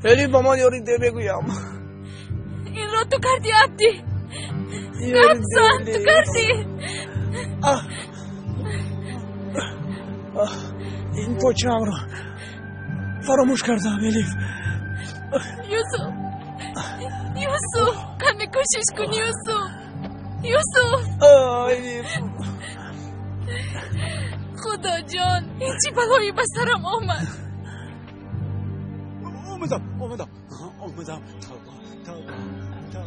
Элиф, ба ман ёрӣ деҳ, мегӯям. Инро ту кардӣ, Абдӣ. Гап зан, ту кардӣ. Ин почаамро фаромӯш кардам, Элиф. Юсуф, Юсуф, каме кӯшиш кун, Юсуф. Юсуф. Элиф. Худоҷон, ин чӣ балое ба сарам омад? Омадам, омадам, омадам. Тавба, тавба.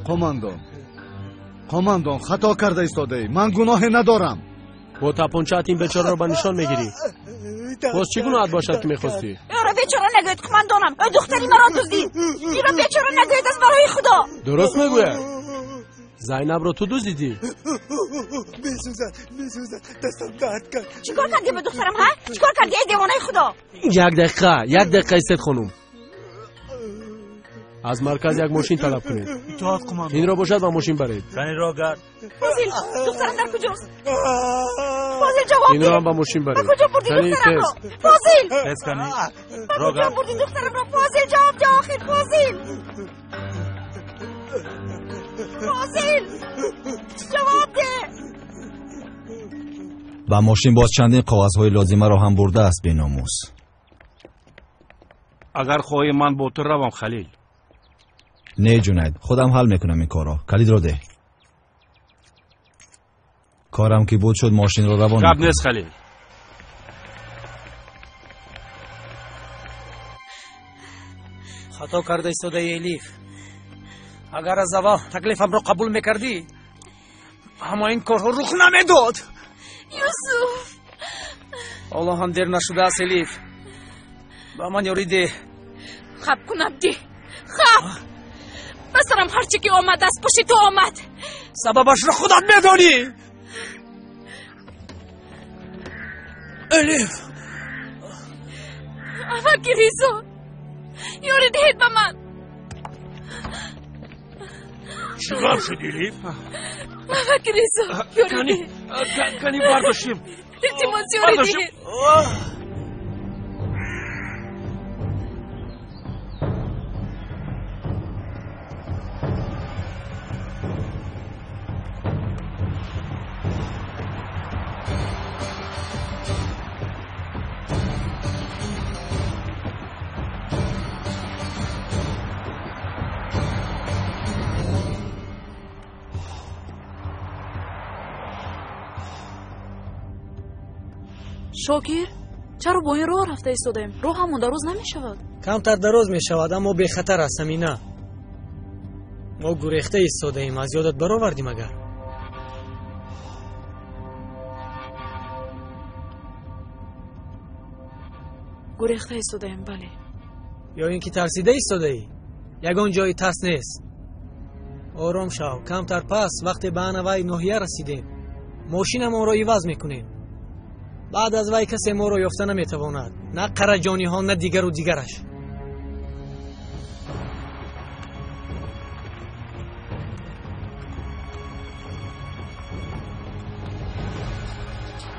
Қомандон, қомандон, хато карда истодаӣ. Ман гуноҳе надорам. Бо тапончаат ин бечораро ба нишон мегирӣ. Боз чӣ гуноҳат бошад, ки мехостӣ? Ӯро бечора нагӯед, қумандонам. Ӯ духтари маро дуздид. Инро бечора нагӯед, аз барои Худо. Дуруст мегӯяд. Зайнабро ту дуздидӣ? Месӯзад, месӯзад, дастам дард кард. Чӣ кор кардӣ ба духтарам, ҳа? Чӣ кор кардӣ, эй девонаи Худо? Як дақиқа, як дақиқа истед, хонум. Аз марказ як мошин талаб кунед. Итоат, қумандон. Инро бошад ба мошин баред. Кани роҳ гард. Фозил, духтарам дар куҷост? Фозил, ҷавоб Инро деҳ. ҳам ба мошин Ба баред. куҷо бурдӣ Кани духтарамро? тез. Фозил! Тез кани. Ба Роҳ куҷо гард. бурдӣ духтарамро? Фозил, ҷавоб деҳ охир, Фозил! Фозил! Ҷавоб деҳ! Ба мошин боз чандин коғазҳои лозимаро ҳам бурдааст, беномус. Агар хоҳӣ, ман бо ту равам, Халил. Не, Ҷунайд, худам ҳал мекунам ин корро. Калидро деҳ. Корам ки буд шуд, мошинро равон Гап мекунам. нест, Халил. Хато карда истодаи, Элиф. Агар аз аввал таклифамро қабул мекардӣ, ҳама ин корҳо рух намедод. Юсуф. Ҳоло ҳам дер нашудааст, Элиф. Ба ман ёрӣ деҳ. Хаб кун, Абдӣ, хаб. Ба сарам ҳарчи ки омад, аз пушти ту омад. Сабабашро худат медонӣ. Элиф. Амаки Ризо, ёрӣ диҳед ба ман. Чӣ гап шуд, Элиф? Амаки Ризо, ёрӣ Кани, диҳед. кани бардошим. Илтимос, ёрӣ Бардошим. диҳед. Шокир, чаро бо ин роҳ рафта истодаем? Роҳ ҳамон дароз намешавад. Камтар дароз мешавад, аммо бехатар аст, Амина. Мо гурехта истодаем, аз ёдат баровардим агар. Гурехта истодаем, бале. Ё ин ки тарсида истодаӣ? Ягон ҷои тарс нест. Ором шав. Камтар пас, вақте ба ана вай ноҳия расидем, мошинамонро иваз мекунем. Баъд аз вай касе моро ёфта наметавонад, на қараҷониҳо, на дигару дигараш.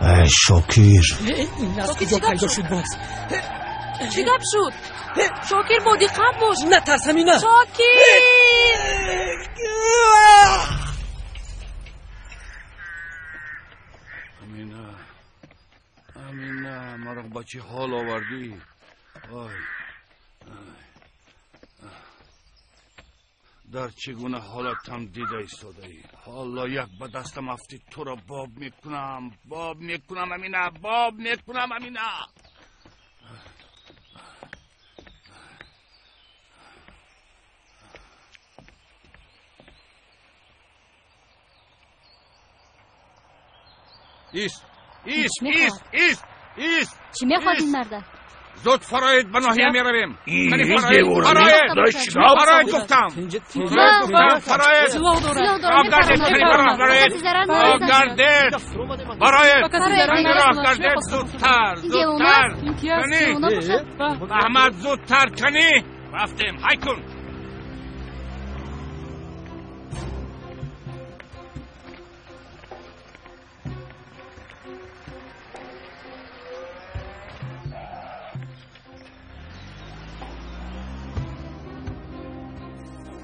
Эй, Шокир! Ин аз Шокир, куҷо чӣ гап пайдо шуд? шуд боз? Чӣ гап шуд, Шокир? Бо диққат бош. Натарс, Амина. Шокир! Амина, Амина, маро ба чӣ ҳол овардӣ? Ой, дар чӣ гуна ҳолатам дида истодаӣ. Ҳоло як ба дастам афтӣ, туро боб мекунам, боб мекунам, Амина, боб мекунам, Амина. Ист, ист, ист, ист, ист! Чӣ мехоҳад ин марда? Зуд фароед, ба ноҳия меравем. Кани фароед, девона. фароед, Чӣ фароед гуфтам. Фароед гуфтам, фароед. Силоҳ дорад. Силоҳ дорад. Роҳ гардед, кани роҳ гардед. Зарар Роҳ нарасад. гардед. Бароед. Ба касе зарар Кани роҳ нарасонад. Чӣ гардед, мехост? зудтар, Ин девона зудтар. аст? Ин ки аст? Кани. Девона бошад? Аҳмад, зудтар, кани. Рафтем, ҳай кун.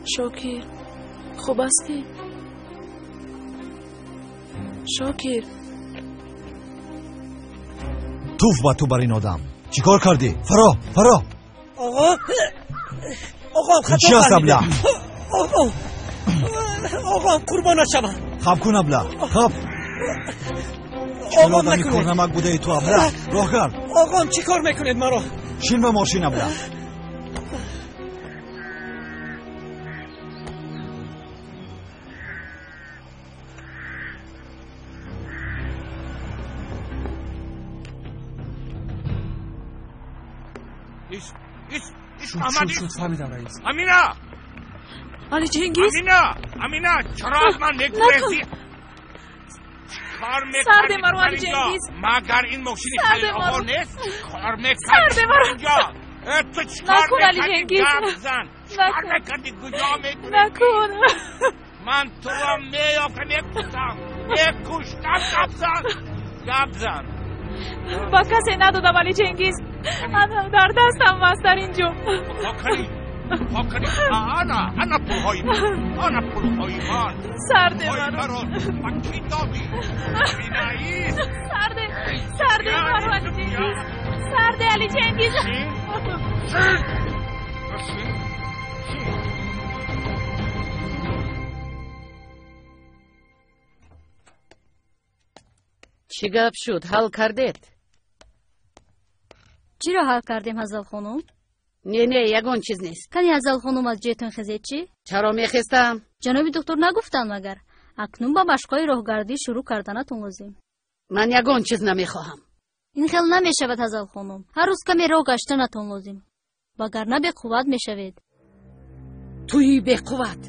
Шокир, хуб ҳастӣ? Шокир, туф ба ту бар ин одам. Чӣ кор кардӣ? Фаро, фаро. Оғо, оғом, хато Чӣ аст, абла? Оғом, оғом, қурбонат шавам. Хаб кун, абла, хаб. Оғом, одами накунед. кӯрнамак будаи ту, абла. Роҳ гард. Оғом, чӣ кор мекунед маро? Шин ба мошин, абла. Шуд, фаҳмидам, раис. Амина! Али Чингиз! Амина! Амина, чаро аз ман мегурезӣ? Кор Сарде мекардӣ маро, дар Али инҷо? Чингиз! Магар ин мошини Сарде Халил маро! оғо нест? Кор мекардӣ Сарде маро! инҷо? Э, ту чӣ кор Накун, Али мекардӣ? Чингиз! Гап зан! Чӣ кор Накун. мекардӣ? Куҷо мегурезӣ? Накун! Ман туро меёфтам, мекуштам! Мекуштам! Гап зан! Гап зан! Ба касе надодам, Али Чингиз. Ана дар дастам аст дар ин ҷо. Покарӣ! Покарӣ! Ана! Ана пулҳои ман! Ана пулҳои ман! Сарде Пулҳои маро! маро ба кӣ додӣ? Аминаист! Сарде, сарде маро, Али Чингиз! Сарде, Али Чингиз! Шин! Шин! Шин! Чӣ гап шуд, ҳал кардед? Чиро ҳал кардем, Ҳазал хонум? Не, не, ягон чиз нест. Кани, Ҳазал хонум, аз ҷоятон хезед чӣ? Чаро мехестам? Ҷаноби доктор нагуфтанд магар? Акнун ба машқҳои роҳгардӣ шурӯъ карданатон лозим. Ман ягон чиз намехоҳам. Ин хел намешавад, Ҳазал хонум. Ҳар рӯз каме роҳ гаштанатон лозим, вагарна беқувват мешавед. Туи беқувват?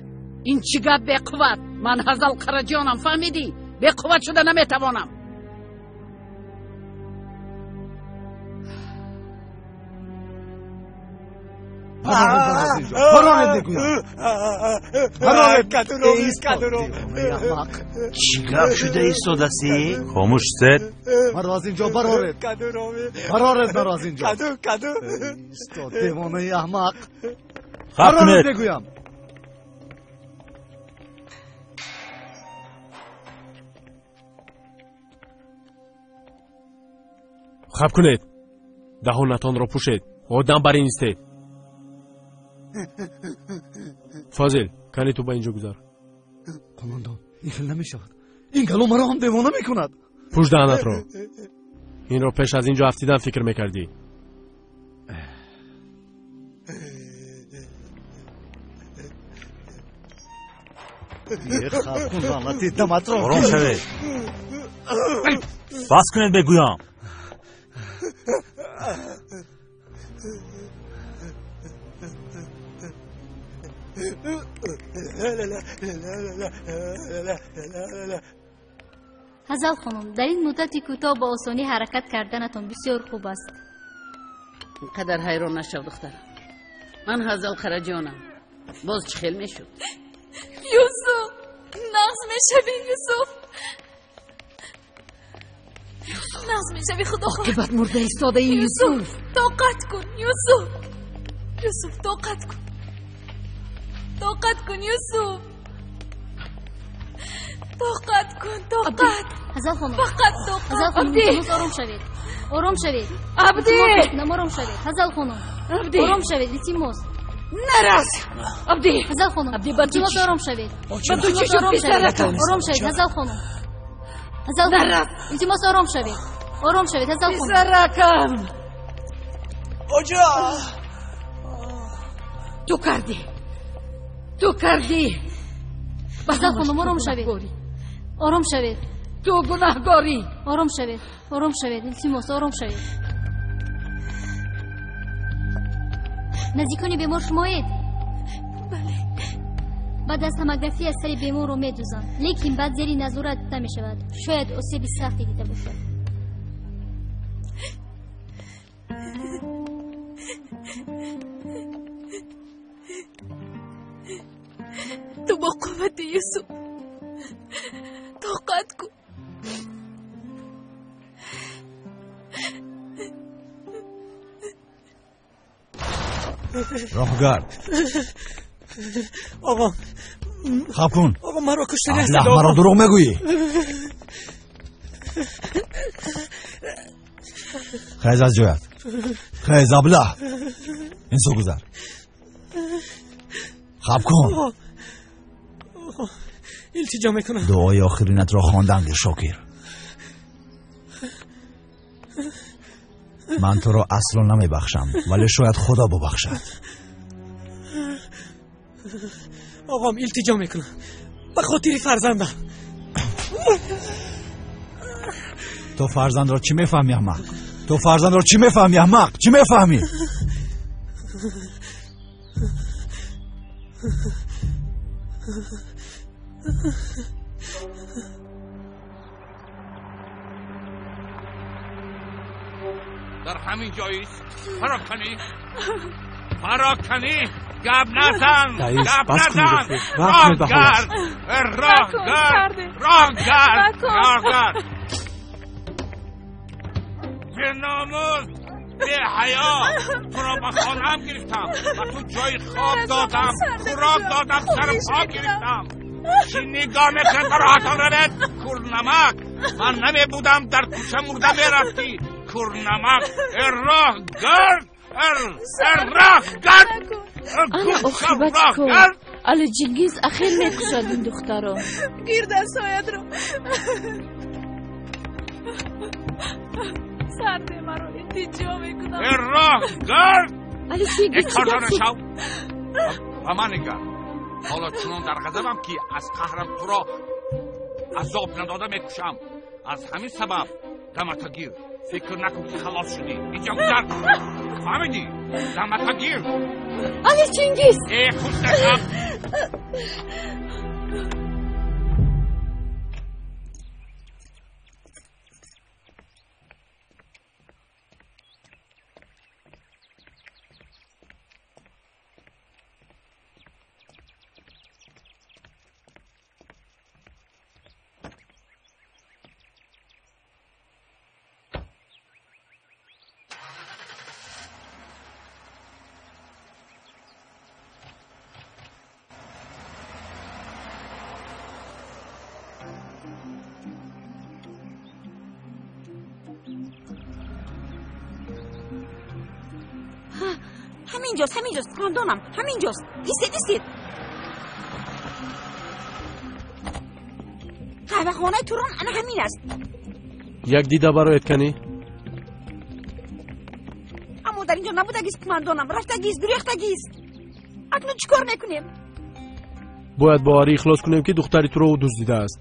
Ин чӣ гап, беқувват? Ман Ҳазал Қараҷонам, фаҳмидӣ? Беқувват шуда наметавонам. Бароред, мегӯям. Бароред. Аҳмақ. Чӣ гап шуда истодасӣ? Хомӯш сед. Маро аз инҷо бароред. Бароред маро аз инҷо. Истод, девонаи аҳмақ. Хаб Бароред, кунед. мегӯям. Хаб кунед, даҳонатонро пӯшед, одам бар ин истед. Фозил, кани ту ба инҷо гузар. Қомандон, ин хел намешавад. Ин гало маро ҳам девона мекунад. Пӯш даҳанатро. Инро пеш аз ин ҷо афтидан фикр мекардӣ. Хаб кун, лаънати даматро. Ором шавед. Бас кунед, бегӯям. Ҳазал хонум, дар ин муддати кӯтоҳ ба осонӣ ҳаракат карданатон бисёр хуб аст. Ин қадар ҳайрон нашав, духтарам. Ман Ҳазал Қараҷонам. Боз чӣ хел мешуд? Юсуф, нағз мешавӣ, Юсуф, нағз мешавӣ, худо хоҳад. Оқибат мурда истодаи, Юсуф. Тоқат кун, Юсуф, Юсуф, тоқат кун, тоқат кун, Юсуф, тоқат кун, тоқат. Ҳазал хонум, фақат тоқат. Ҳазал хонум, Абди! илтимос, ором шавед, ором шавед. Абди! Илтимос мекунам, ором шавед, Ҳазал хонум. Абди! Ором шавед, илтимос. Нарас, Абди! Ҳазал хонум, Абди, ба ту илтимос, чӣ ором шавед. Ба ту чӣ Илтимос, шуд, ором шавед. писаракам? Ором шавед, Ҳазал хонум. Ҳазал хонум, Нарас! илтимос, ором шавед, ором шавед, Ҳазал хонум. Писаракам! Оҷа! Ту кардӣ, ту кардӣ. Ҳазал хонум, ором шавед, ором шавед. Ту гунаҳгорӣ. Ором шавед, ором шавед, илтимос, ором шавед. Наздикони бемор шумоед? Бале. Баъд аз томография сари беморро медузанд, лекин баъд зери назорат дида мешавад. Шояд осеби сахте дида бошад. Ту бо қуввати, Юсуф, тоқат кун. Роҳгард. Оғо, Хаб кун. Оғо, маро куштани ҳастед. Аблаҳ, маро дурӯғ мегӯӣ. Хез аз ҷоят. Хез, аблаҳ. Ин су гузар. Хаб кун. Илтиҷо мекунам. Дуои охиринатро хондан гир, Шокир. Ман туро асло намебахшам, вале шояд Худо бубахшад. Оғом, илтиҷо мекунам. Ба хотири фарзандам. Ту фарзандро чӣ мефаҳмӣ, аҳмақ? Ту фарзандро чӣ мефаҳмӣ, аҳмақ? Чӣ мефаҳмӣ? Дар ҳамин ҷоист. Фароканӣ, фароканӣ, гап назан, гап назан. Роҳ гард, роҳ гард, роҳ гард, роҳ гард. Беномус, беҳаё, туро ба хонаам гирифтам, ба ту ҷои хоб додам, хӯрок додам, сари по гирифтам. Чӣ нигоҳ мекунад ба роҳатон равед? Курнамак, ман намебудам, дар кӯча мурда мерафтӣ. Курнамак, роҳ гард, роҳ гард. Ана оқибати кор. Али Чингиз ахир мекушад ин духтаро. Гир дастҳоятро. Сарде, маро илтиҷо мекунам. Роҳ гард. Али Чингиз, чӣ Кордор нашав. Ба ман нигар. Ҳоло чунон дар ғазабам, ки аз қаҳрам туро азоб надода мекушам. Аз ҳамин сабаб дамата гир. Фикр накун, ки халос шудӣ. Инҷо гузар. Фаҳмидӣ? Дамата гир. Али Чингиз! Э, хуш нашав. Ҳаминҷост, ҳаминҷост, қумандонам, ҳаминҷост. Истед, истед. Қаҳвахонаи Турон ана ҳамин аст. Як дида барояд канӣ. Аммо дар инҷо набудагист, қумандонам, рафтагист, гурехтагист. Акнун чӣ кор мекунем? Бояд боварӣ ихлос кунем, ки духтари туро ӯ дуздидааст.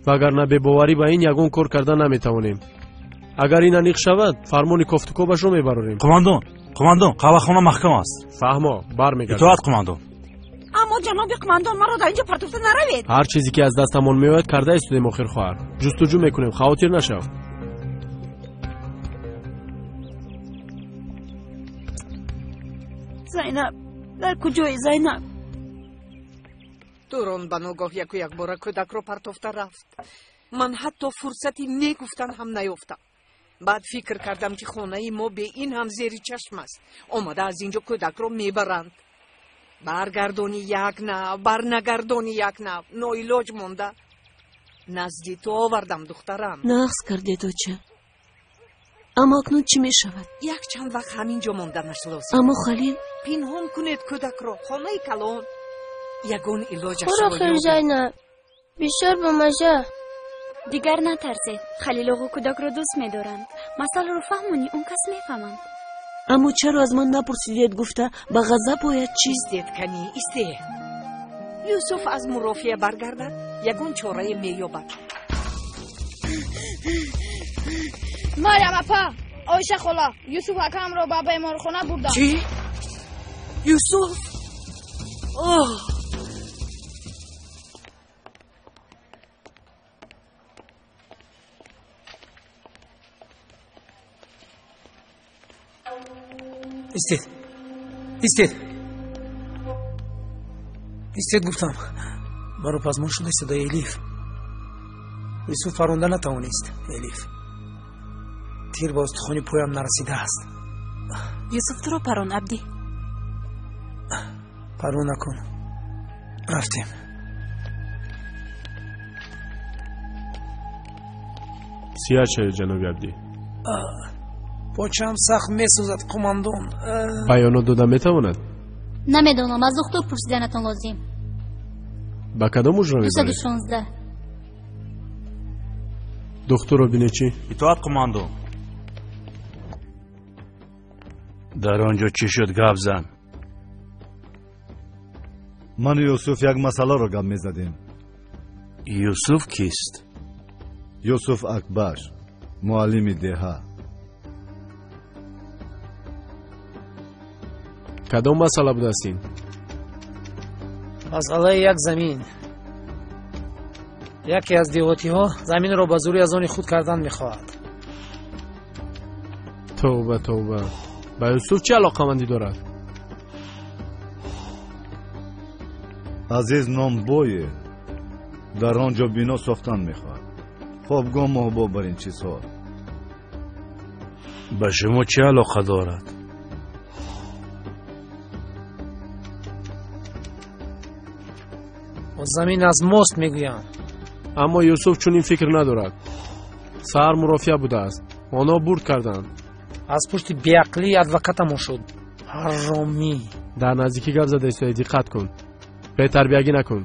Вагарна бебоварӣ ба ин ягон кор карда наметавонем. Агар ин аниқ шавад, фармони кофтукобашро мебарорем. Қумандон, қумандон, қаҳвахона маҳкам аст. Фаҳмо, бармегардам. Итоат, қумандон. Аммо ҷаноби қумандон, маро дар инҷо партофта наравед. Ҳар чизе ки аз дастамон меояд, карда истодем, охир хоҳар. Ҷустуҷӯ мекунем, хавотир нашав. Зайнаб, дар куҷои Зайнаб? Турон ба ногоҳ яку якбора кӯдакро партофта рафт. Ман ҳатто фурсати не гуфтан ҳам наёфтам. Баъд фикр кардам, ки хонаи мо бе ин ҳам зери чашм аст. Омада аз инҷо кӯдакро мебаранд. Баргардони як нав, барнагардони як нав. Ноилоҷ монда. Назди ту овардам, духтарам. Нағз кардед, оча. Аммо акнун чӣ мешавад? Як чанд вақт ҳамин ҷо монданаш лозим. Аммо Халил. Пинҳон кунед кӯдакро, хонаи калон. Ягон илоҷашро Хӯро хӯр, Зайнаб. Бисёр бомазза. Дигар натарсед. Халил оғо кӯдакро дӯст медоранд. Масъаларо фаҳмонӣ, он кас мефаҳманд. Аммо чаро аз ман напурсидед гуфта ба ғазаб ояд чӣ? Истед, канӣ, исте. Юсуф аз мурофиа баргардад, ягон чорае меёбад. Марьям апа, Оиша хола, Юсуф акамро ба беморхона бурдам. Чӣ? Юсуф? Оҳ! Истед, истед, истед, гуфтам. Маро пазмон шуда истода Элиф. Юсуф паронда натавонист. Элиф, тир ба устухони поям нарасидааст. Юсуф туро парон, Абдӣ. Парво накун. Рафтем. Сиҳат шавед, ҷаноби Абдӣ. Почаам сахт месӯзад, қумандон. Баёнот дода метавонад? Намедонам, аз духтур пурсиданатон лозим. Ба кадом ҳуҷра мебаред? 216. Духтурро бинед чӣ? Итоат, қумандон. Дар он ҷо чӣ шуд, гап зан. Ману Юсуф як масъаларо гап мезадем. Юсуф кист? Юсуф Акбаш, муаллими деҳа. Кадом масъала будааст ин? Масъалаи як замин. Яке аз деҳотиҳо заминро ба зӯрӣ аз они худ кардан мехоҳад. Тавба, тавба. Ба Юсуф чӣ алоқамандӣ дорад? Азиз номбое дар он ҷо бино сохтан мехоҳад. Хобгоҳ моҳбо бар ин чизҳо. Ба шумо чӣ алоқа дорад? Замин аз мост, мегӯянд. Аммо Юсуф чунин фикр надорад. Саҳар мурофиа будааст, онҳо бурд карданд. Аз пушти беақлии адвокатамон шуд. Ҳаромӣ. Дар наздикӣ гап зада истоӣ, диққат кун, бетарбиягӣ накун.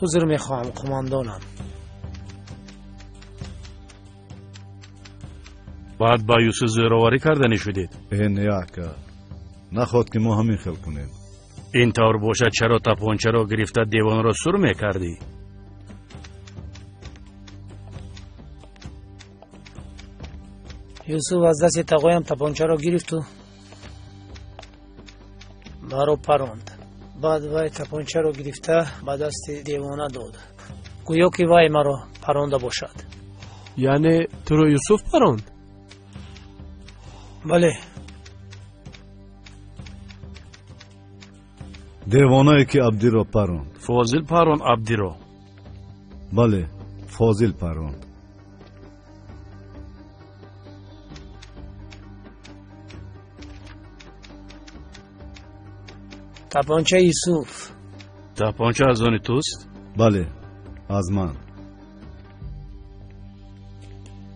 Узр мехоҳам, қумандонам. Баъд ба Юсуф зӯроварӣ карданӣ шудед? Э, не, ака, нахоҳад ки мо ҳамин хел кунем. Ин тавр бошад, чаро тапончаро гирифта девонро сур мекардӣ? Юсуф аз дасти тағоям тапончаро гирифту маро паронд. Баъд вай тапончаро гирифта ба дасти девона дод, гӯё ки вай маро паронда бошад. Яъне туро Юсуф паронд? Бале. Девонае ки Абдиро паронд. Фозил паронд Абдиро? Бале, Фозил паронд. Тапончаи Юсуф. Тапонча аз они туст? Бале, аз ман.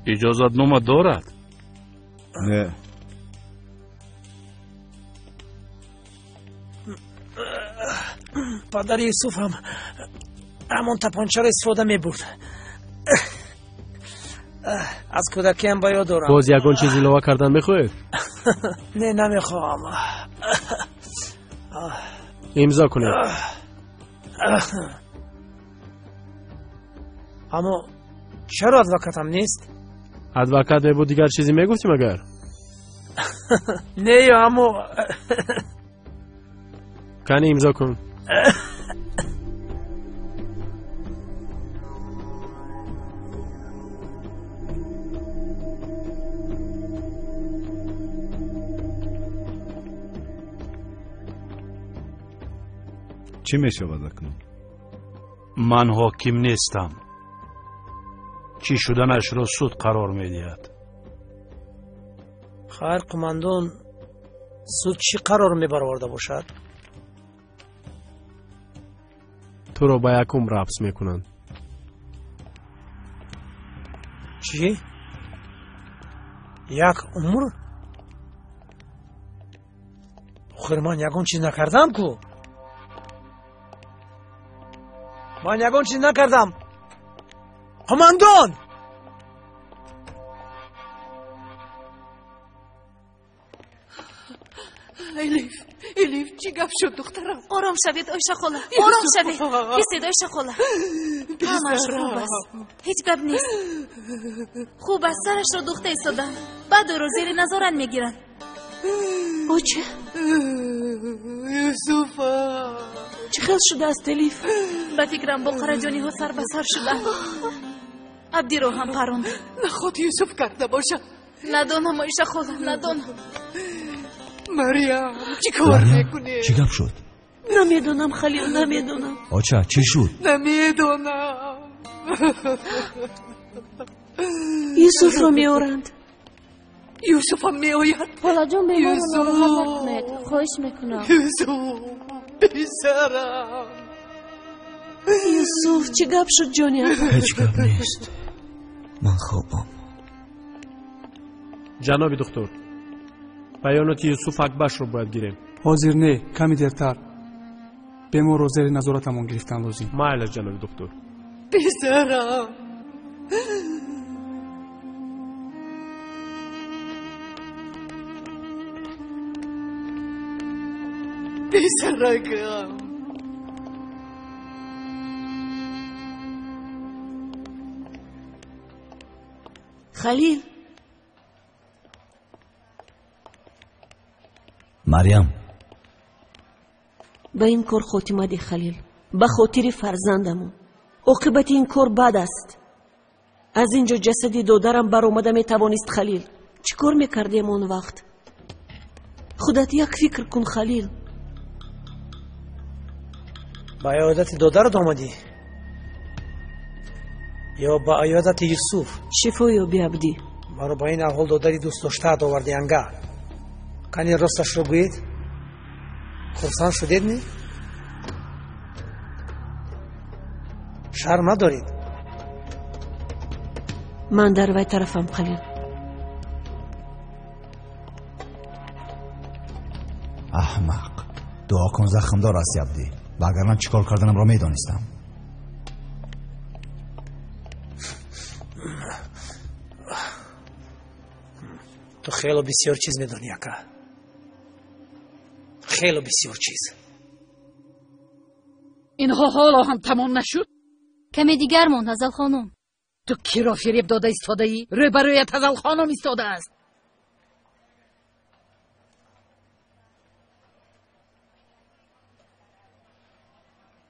Иҷозатнома дорад? Не. Падари Юсуф ҳам ҳамон тапончаро истифода мебурд. Аз кӯдакиам ба ёд дорам. Боз ягон чиз илова кардан мехоҳед? Не, намехоҳам. Имзо кунед. Аммо чаро адвокатам нест? Адвокат мебуд, дигар чизе мегуфтӣ магар? Не, аммо кани имзо кун. Чӣ мешавад акнун? Ман ҳоким нестам. Чӣ шуданашро суд қарор медиҳад. Хайр, қумандон, суд чӣ қарор мебароварда бошад? Туро ба як умр ҳабс мекунанд. Чӣ? Як умр? Охир ман ягон чиз накардам ку? Ман ягон чиз накардам. Қумандон! Элиф, Элиф, чӣ гап шуд, духтарам? Ором шавед, Оиша хола, ором шавед. Бисед, Оиша хола. Ҳамааш хуб аст, ҳеҷ гап нест. Хуб аст, сарашро духта истодам. Баъд ӯро зери назорат мегиранд. Оча. Юсуфа. Чӣ хел шудааст, Элиф? Ба фикрам бо қараҷониҳо сар ба сар шуданд. Абдиро ҳам паронд. Наход Юсуф карда бошад. Надонам, Оиша хола, надонам. Мариям, чӣ кор мекунӣ? Чӣ гап шуд? Намедонам, Халил, намедонам. Оча, чӣ шуд? Намедонам. Юсуфро меоранд. Юсуфам меояд. Холаҷон, беморро нороҳат накунед, хоҳиш мекунам. Юсуф, писарам. Юсуф, чӣ гап шуд, ҷони ака? Ҳеҷ гап нест, ман хобам. Ҷаноби духтур, баёноти Юсуф Акбашро бояд гирем. Ҳозир не, каме дертар. Беморро зери назоратамон гирифтан лозим. Майлаш, ҷаноби духтур. Писарам. Писаракам. Халил. Марьям. Ба ин кор хотима деҳ, Халил, ба хотири фарзандамон. Оқибати ин кор бад аст. Аз ин ҷо ҷасади додарам баромада метавонист, Халил. Чӣ кор мекардем он вақт? Худат як фикр кун, Халил. Ба иёдати додарат омадӣ ё ба иёдати Юсуф? Шифо ёби, Абдӣ. Маро ба ин аҳвол додари дӯстдоштаат оварди, анга. Кани росташро гӯед, хурсанд шудед ми? Шарм надоред? Ман дар вай тарафам, Халил. Аҳмақ, дуо кун захмдор ҳасти, Абдӣ, вагарна чӣ кор карданамро медонистам. Ту хело бисёр чиз медонӣ, ака, хело бисёр чиз. Инҳо ҳоло ҳам тамом нашуд? Каме дигар монд, Ҳазал хонум. Ту киро фиреб дода истодаӣ? Рӯбарӯят Ҳазал хонум истодааст.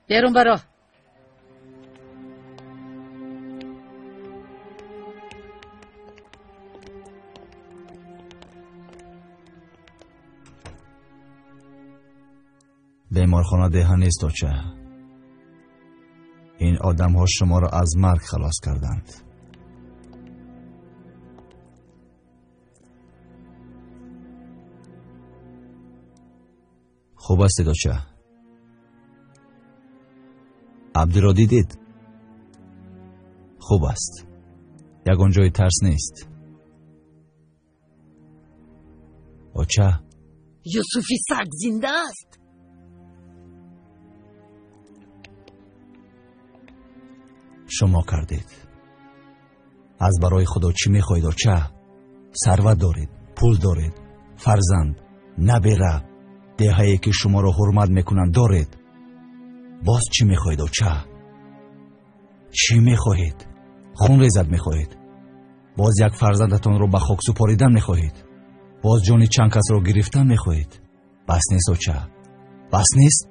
Берун баро. Беморхона деҳа нест, оча. Ин одамҳо шуморо аз марг халос карданд. Хуб ҳастед, оча? Абдиро дидед? Хуб аст, ягон ҷои тарс нест, оча. Юсуфи саг зинда аст? Шумо кардед. Аз барои Худо чӣ мехоҳед, оча? Сарват доред, пул доред, фарзанд, набера, деҳае ки шуморо ҳурмат мекунанд доред. Боз чӣ мехоҳед, оча? Чӣ мехоҳед? Хунрезат мехоҳед? Боз як фарзандатонро ба хок супоридан мехоҳед? Боз ҷони чанд касро гирифтан мехоҳед? Бас нест, оча? Бас нест?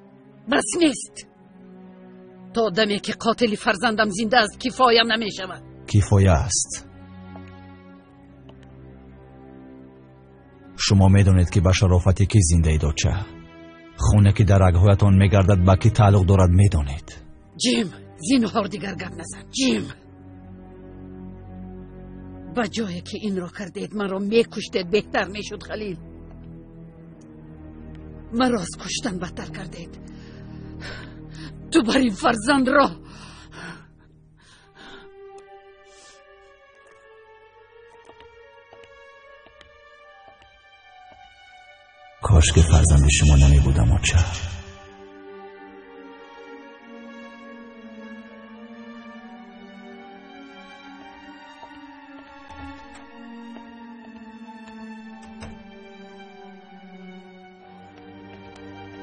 Бас нест. То даме ки қотили фарзандам зинда аст, кифоям намешавад. Кифоя аст. Шумо медонед ки ба шарофати кӣ зиндаед, оча. Хуне ки дар рагҳоятон мегардад ба кӣ тааллуқ дорад, медонед. Ҷим, зинҳор дигар гап назан. Ҷим, ба ҷое ки инро кардед, маро мекуштед беҳтар мешуд, Халил. Маро аз куштан бадтар кардед. Ту бар ин фарзандро Кош ки фарзанди шумо намебудам, оча.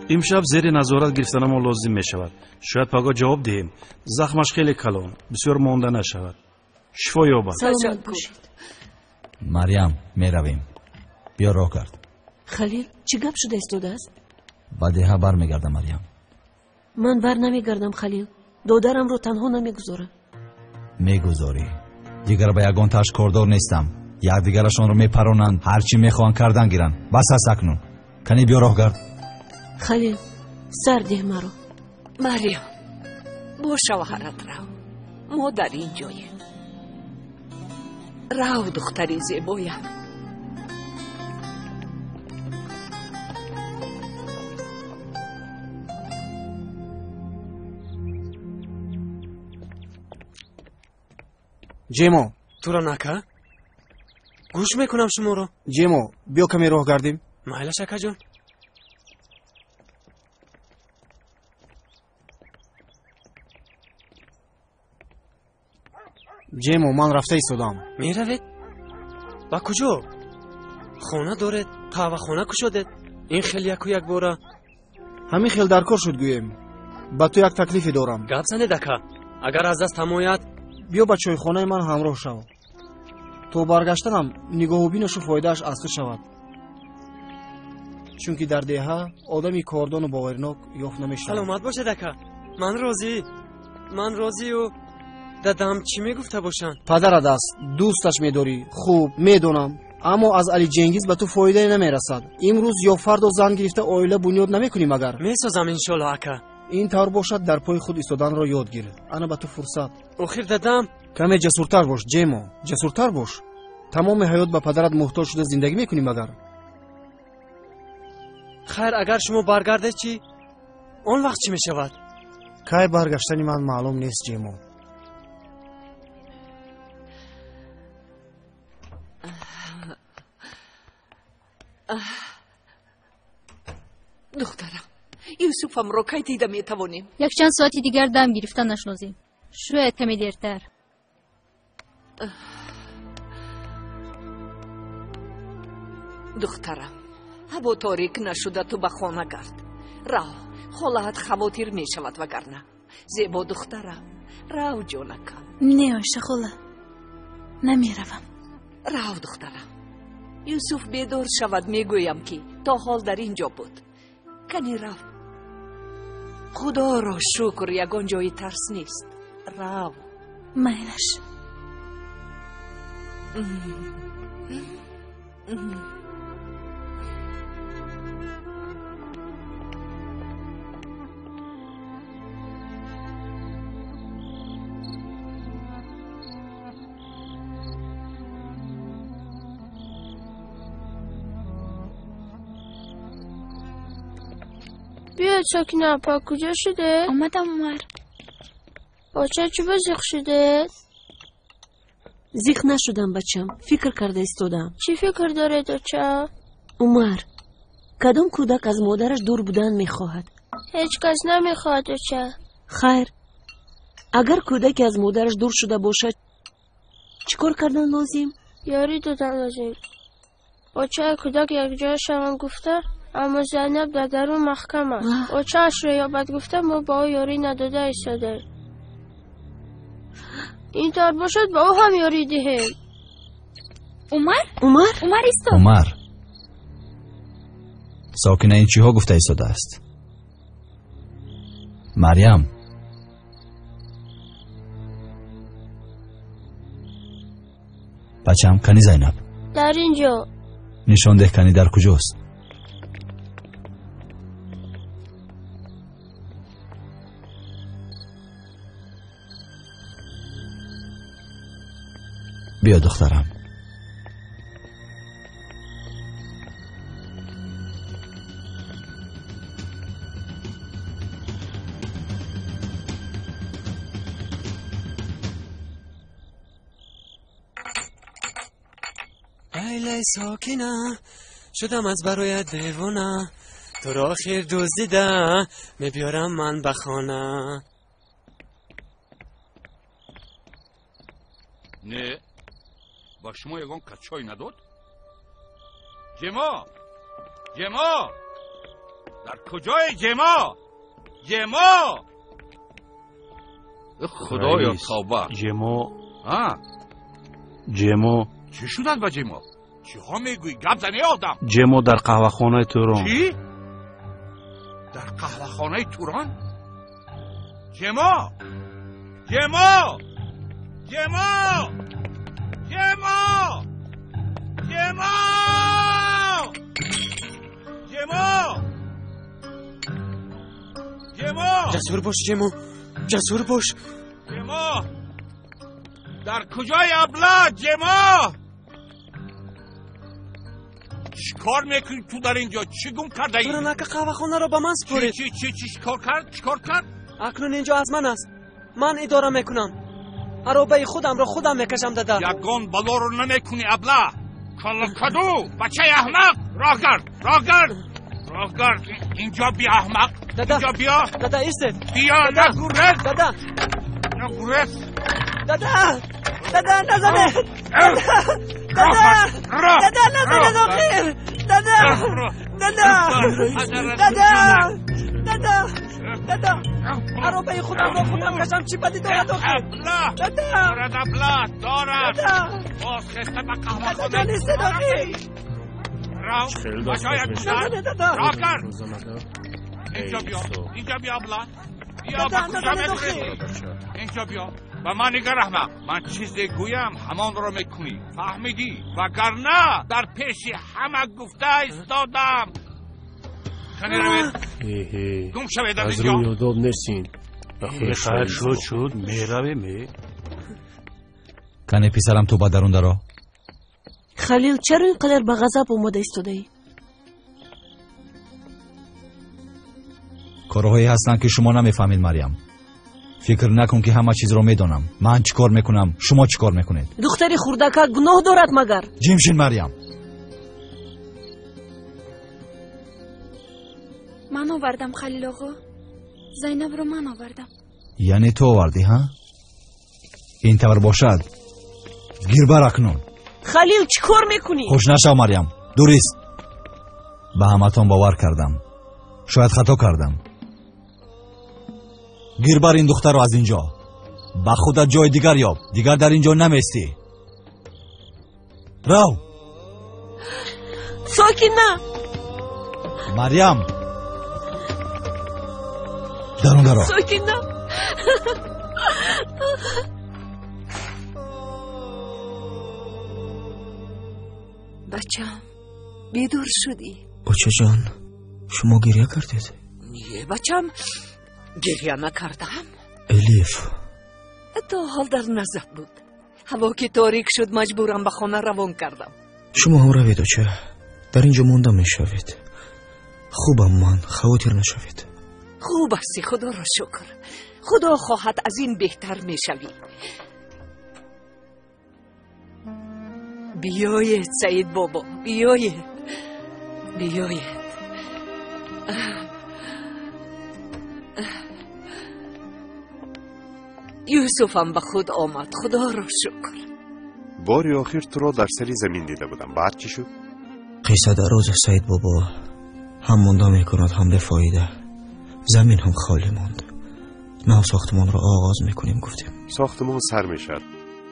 Имшаб зери назорат гирифтанамо лозим мешавад. Шояд пагоҳ ҷавоб диҳем. Захмаш хеле калон, бисёр монда нашавад. Шифо ёбад. Саломат бошед. Марьям, меравем. Биё, роҳ кард. Халил, чӣ гап шуда истодааст? Ба деҳа бармегардам, Марьям. Ман бар намегардам, Халил. Додарамро танҳо намегузорам. Мегузорӣ. Дигар ба ягон таш кордор нестам. Якдигарашонро мепаронанд, ҳар чӣ мехоҳанд кардан гиранд. Бас аст акнун. Кани биё, роҳ гард. Халил, сар деҳ маро. Марьям, бо шавҳарат рав. Мо дар ин ҷоем. Рав, духтари зебоям. Ҷемо. Тура нака? Гӯш мекунам шуморо. Ҷемо, биё каме роҳ гардем. Майлаш, акаҷон. Ҷемо, ман рафта истодам. Меравед? Ба куҷо? Хона доред, қаҳвахона кушодед. Ин хел яку якбора. Ҳамин хел дар кор шуд гӯем. Ба ту як таклифе дорам. Гап занед, ака. Агар аз даст ҳамояд. Биё ба чойхонаи ман ҳамроҳ шав. То баргаштанам нигоҳубинашу фоидааш аз ту шавад. Чунки дар деҳа одами кордону боваринок ёфт намешавад. Саломат бошед, ака. Ман розӣ. Ман розию. Дадам чӣ мегуфта бошанд? Падарат аст, дӯсташ медорӣ. Хуб, медонам. Аммо аз Али Ҷенгиз ба ту фоидае намерасад. Имрӯз ё фардо зан гирифта оила бунёд намекунӣ магар? Месозам иншолло, ака. Ин тавр бошад, дар пои худ истоданро ёд гир. Ана ба ту фурсат. Охир дадам. Каме ҷасуртар бош, Ҷемо, ҷасуртар бош. Тамоми ҳаёт ба падарат муҳтоҷ шуда зиндагӣ мекунӣ магар? Хайр, агар шумо баргардед чӣ? Он вақт чӣ мешавад? Кай баргаштани ман маълум нест, Ҷемо. Духтарам, Юсуфамро кай дида метавонем? Якчанд соати дигар дам гирифтанаш лозим. Шояд каме дертар. Духтарам, ҳаво торик нашуда ту ба хона гард. Рав, холаат хавотир мешавад вагарна. Зебо духтарам, рав ҷонакам. Не, Оиша хола, намеравам. Рав, духтарам. Юсуф бедор шавад, мегӯям ки то ҳол дар ин ҷо буд. Кани рав. Худоро шукр, ягон ҷои тарс нест. Рав. Майлаш. Биёед, Сокина апа, куҷо шудед? Омадам, Умар. Оча, чӯ ба зиқ шудед? Зиқ нашудам, бачам, фикр карда истодам. Чӣ фикр доред, оча? Умар, кадом кӯдак аз модараш дур будан мехоҳад? Ҳеҷ кас намехоҳад, оча. Хайр, агар кӯдаке аз модараш дур шуда бошад, чӣ кор кардан лозим? Ёрӣ додан лозим. Очаи кӯдак якҷоя шаванд гуфта, аммо Зайнаб дар дарун маҳкам аст. Очаашро ёбад гуфта, мо ба ӯ ёрӣ надода истодаем. Ин тавр бошад, ба ӯ ҳам ёрӣ диҳем. Умар? Умар? Умар, исто. Умар. Сокина ин чиҳо гуфта истодааст? Марьям. Бачам, кани Зайнаб? Дар ин ҷо. Нишон деҳ, кани дар куҷост? Биё, духтарам. Лайлай Сокина, шудам аз бароят девона. Туро охир дуздида мебиёрам ман ба хона. Не, ба шумо ягон кас чой надод? Ҷемо, Ҷемо, дар куҷое Ҷемо? Ҷемо! Худоё, тавба. Ҷемо. Ҷемо. Чӣ шудад ба Ҷемо? Чиҳо мегӯӣ? Гап зани одам. Ҷемо дар қаҳвахонаи Турон. Чӣ? Дар қаҳвахонаи Турон? Ҷемо! Ҷемо! Ҷемо! Ҷемо! Ҷемо! Ҷемо! Ҷемо! Ҷасур бош, Ҷемо. Ҷасур бош. Ҷемо! Дар куҷои абла, Ҷемо? Чӣ кор мекунӣ ту дар ин ҷо? Чӣ гум кардаӣ? Туранака қаҳвахонаро ба ман супорид. Чӣ, чӣ, чӣ кор кард? Чӣ кор кард? Акнун ин ҷо аз ман аст. Ман идора мекунам. Аробаи худамро худам мекашам дада. Ягон балоро намекунӣ абла. Калакаду, бачаи аҳмақ, роҳ гард, роҳ гард, роҳ гард. Инҷо биё аҳмақ. Дада. Инҷо биё. Дада истед. Биё, нагурез. Дада. Нагурез. Дада. Дада назанед. Дада. Дада назанед охир. Дада. Дада. Дада. Дада. Дада. Аробаи худамро худам кашам чӣ бадӣ дорад охир? Дада. Дорад абла, дорад. Дада. Боз хеста ба қаҳвахона. Дада ҷон истед охир. Рав. Бачаи Назанед дада. Роҳ гард. Инҷо биё. Инҷо биё абла. Биё ба куҷо мегурезӣ? Инҷо биё. Ба ман нигар аҳмақ. Ман чизе гӯям ҳамонро мекунӣ. Фаҳмидӣ? Вагарна дар пеши ҳама гуфта истодам. Кане равед. Гум шавед аз Аз инҷо. рӯи одоб нестин. Хайр шуд, шуд, меравем. Кане писарам, ту ба дарун даро. Халил, чаро ин қадар ба ғазаб омода истодаӣ? Корҳое ҳастанд, ки шумо намефаҳмед, Марьям. Фикр накун, ки ҳама чизро медонам. Ман чӣ кор мекунам, шумо чӣ кор мекунед? Духтари хурдака гуноҳ дорад магар? Ҷимшин, Марьям. Ман овардам, Халил оғо. Зайнабро ман овардам. Яъне ту овардӣ, ҳа? Ин тавр бошад, гирбар акнун. Халил, чӣ кор мекунӣ? Хуш нашав, Марьям. Дурист, ба ҳаматон бовар кардам. Шояд хато кардам. Гирбар ин духтарро аз ин ҷо. Ба худат ҷои дигар ёб. Дигар дар ин ҷо наместӣ. Рав. Сокина. Марьям, дарун даро. Сокина. Бачам, бедор шудӣ? Очаҷон, шумо гирья кардед? Не, бачам, гирья накардам. Элиф. То ҳол дар назар буд. Ҳаво ки торик шуд, маҷбурам ба хона равон кардам. Шумо ҳам равед, оча. Дар ин ҷо монда мешавед. Хубам ман, хавотир нашавед. Хуб ҳастӣ, худоро шукр. Худо хоҳад аз ин беҳтар мешавӣ. Биёед, Саид бобо, биёед, биёед. Юсуфам ба худ омад, худоро шукр. Бори охир туро дар сари замин дида будам. Баъд чӣ шуд? Қисса дароз аст, Саид бобо. Ҳам монда мекунад, ҳам бефоида. Замин ҳам холӣ монд. Нав сохтмонро оғоз мекунем, гуфтем. Сохтмон сар мешавад.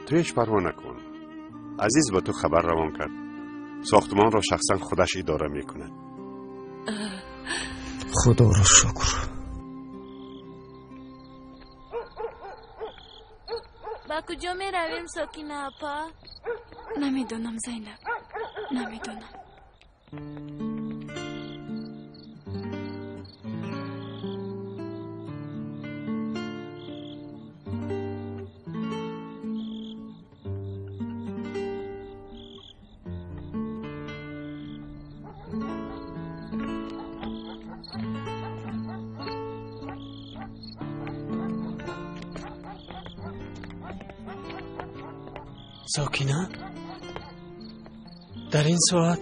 Ту ҳеҷ парво накун. Азиз ба ту хабар равон кард. Сохтмонро шахсан худаш идора мекунад. Худоро шукр. Ба куҷо меравем, Сокина апа? Намедонам, Зайнаб, намедонам. Сокина, дар ин соат?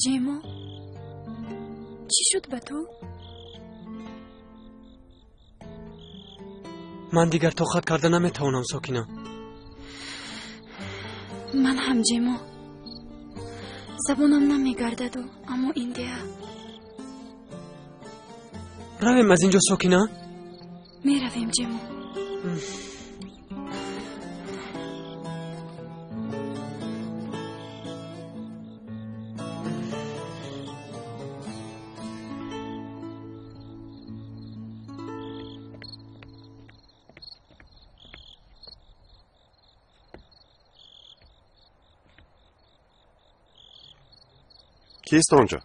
Ҷимо, чӣ шуд ба ту? Ман дигар тоқат карда наметавонам, Сокина. Ман ҳам, Ҷимо. Забонам намегардаду, аммо ин деҳа. Равем аз ин ҷо, Сокина. Меравем, Ҷимо. Кист онҷо?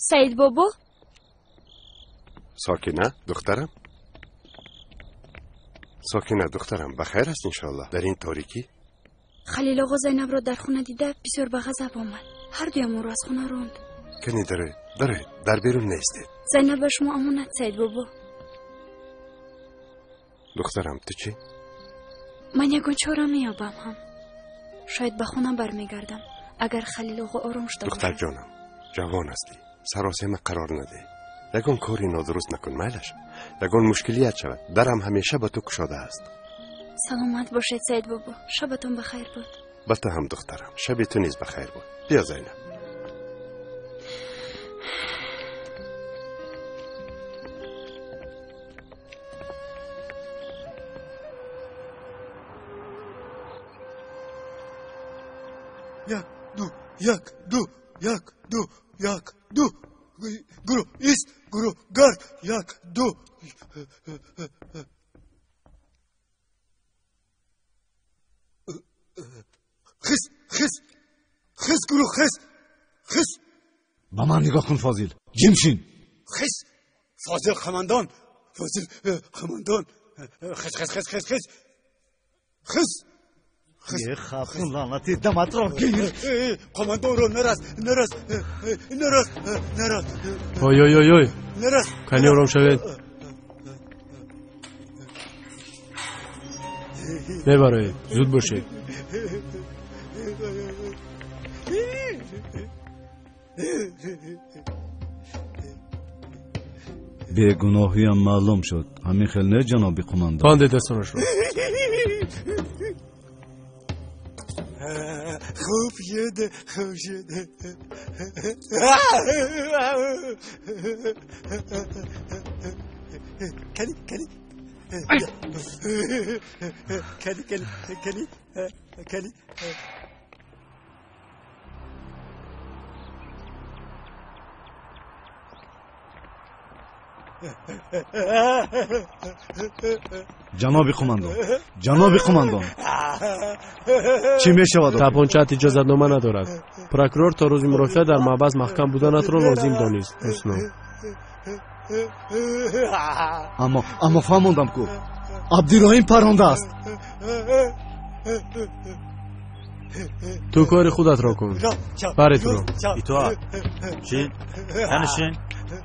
Саид бобо. Сокина, духтарам. Сокина, духтарам, ба хайр аст иншоаллоҳ. Дар ин торикӣ? Халил оғо Зайнабро дар хона дида бисёр ба ғазаб омад. Ҳардуямонро аз хона ронд. Кани дароед, дароед, дар берун наистед. Зайнаб ба шумо амонат, Саид бобо. Духтарам, ту чӣ? Ман ягон чора меёбам ҳам. Шояд ба хона бармегардам, агар Халил оғо ором шуда бошад. Духтарҷонам, ҷавон ҳастӣ, саросема қарор надеҳ. Ягон кори нодуруст накун, майлаш. Ягон мушкилият шавад, дарам ҳамеша ба ту кушода аст. Саломат бошед, Саид бобо. Шабатон ба хайр буд. Ба ту ҳам, духтарам. Шаби ту низ ба хайр буд. Биё, Зайнаб. Як, ду, як, ду, як, ду, як, ду. Гурӯ ист, гурӯ гард, як, ду. Хис, хис, хис, гурӯ, хис, хис. Ба ман нигоҳ кун, Фозил. Ҷимшин. Хис, Фозил қомандон, Фозил қомандон. Хис, хис, хис, хис, хис. Хис. Е, хапун лаънати, даматро гир. Қомандонро нарас, нарас, нарас, нарас. Ой, ой, ой, ой. Нарас. Кани ором шавед. Мебароед, зуд бошед. Бегуноҳиям маълум шуд. Ҳамин хел не, ҷаноби қумандон? Банде дастонашро. Хуб шуд, хуб шуд. Кали, кали. Кали, кали, кали, кали. Ҷаноби қумандон, ҷаноби қумандон, чӣ мешавад? Тапончаат иҷозатнома надорад. Прокурор то рӯзи мурофиа дар маҳбас маҳкам буданатро лозим донист, Ҳусно. Аммо фаҳмондам ку, Абдуроҳим парондааст. Ту кори худатро кун. Баре туро. Итоат. Шин, янишин.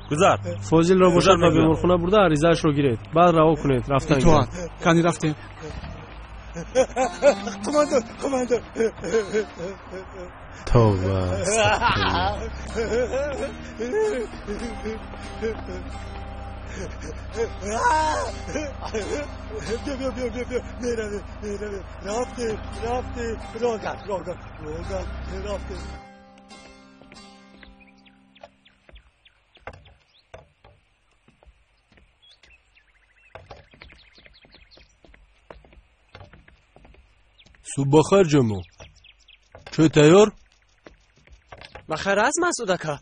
Гузар. Фозилро бошад ба беморхона бурда аризаашро гиред. Баъд раҳо кунед, рафтан. Итоат. Кани рафтем. Қумандон, қумандон. Тавба. Биё, биё, биё, биё, биё. Меравем, меравем. Рафтем, рафтем. Роган, роган, роган, рафтем. Субҳ бахайр, ҷамо. Чой тайёр? Бахайр аст, Масъуд ака.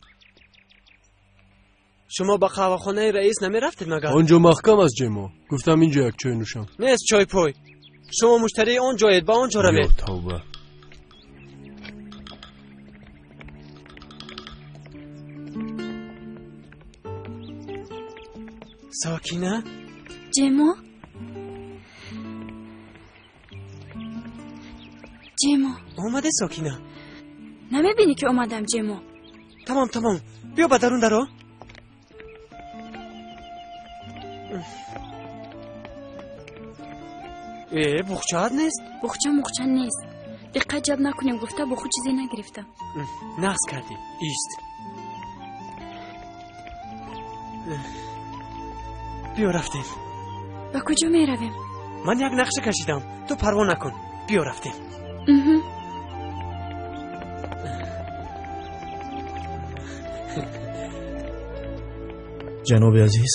Шумо ба қаҳвахонаи раис намерафтед магар? Он ҷо маҳкам аст, ҷемо. Гуфтам ин ҷо як чой нӯшам. Нест чой пой. Шумо муштарии он ҷоед, ба он ҷо равед. Ё тавба. Сокина? Ҷемо? Ҷемо. Омаде, Сокина? Намебинӣ ки омадам, Ҷемо? Тамом, тамом. Биё ба дарун даро. Э, буғчаат нест? Буғча муғча нест. Диққат ҷалб накунем гуфта бо худ чизе нагирифтам. Нағз кардӣ. Ист. Биё рафтем. Ба куҷо меравем? Ман як нақша кашидам. Ту парво накун. Биё рафтем. Ҷаноби азиз,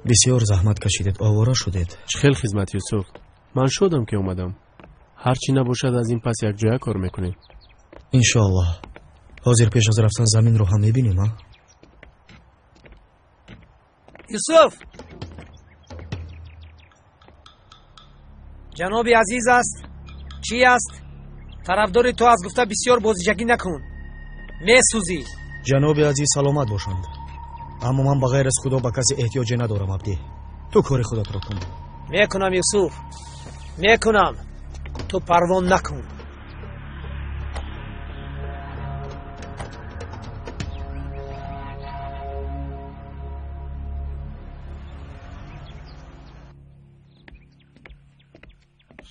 бисёр заҳмат кашидед, овора шудед. Чӣ хел хизмат, Юсуф? Ман шодам ки омадам. Ҳар чӣ набошад, аз ин пас якҷоя кор мекунем. Иншоаллоҳ. Ҳозир пеш аз рафтан заминро ҳам мебинем, а? Юсуф! Ҷаноби азиз аст? Чӣ аст? Тарафдори ту аз гуфта бисёр бозичагӣ накун. Месӯзӣ. Ҷаноби азиз саломат бошанд. Аммо ман ба ғайр аз Худо ба касе эҳтиёҷе надорам, Абдӣ. Ту кори худатро кун. Мекунам, Юсуф. Мекунам. Ту парво накун.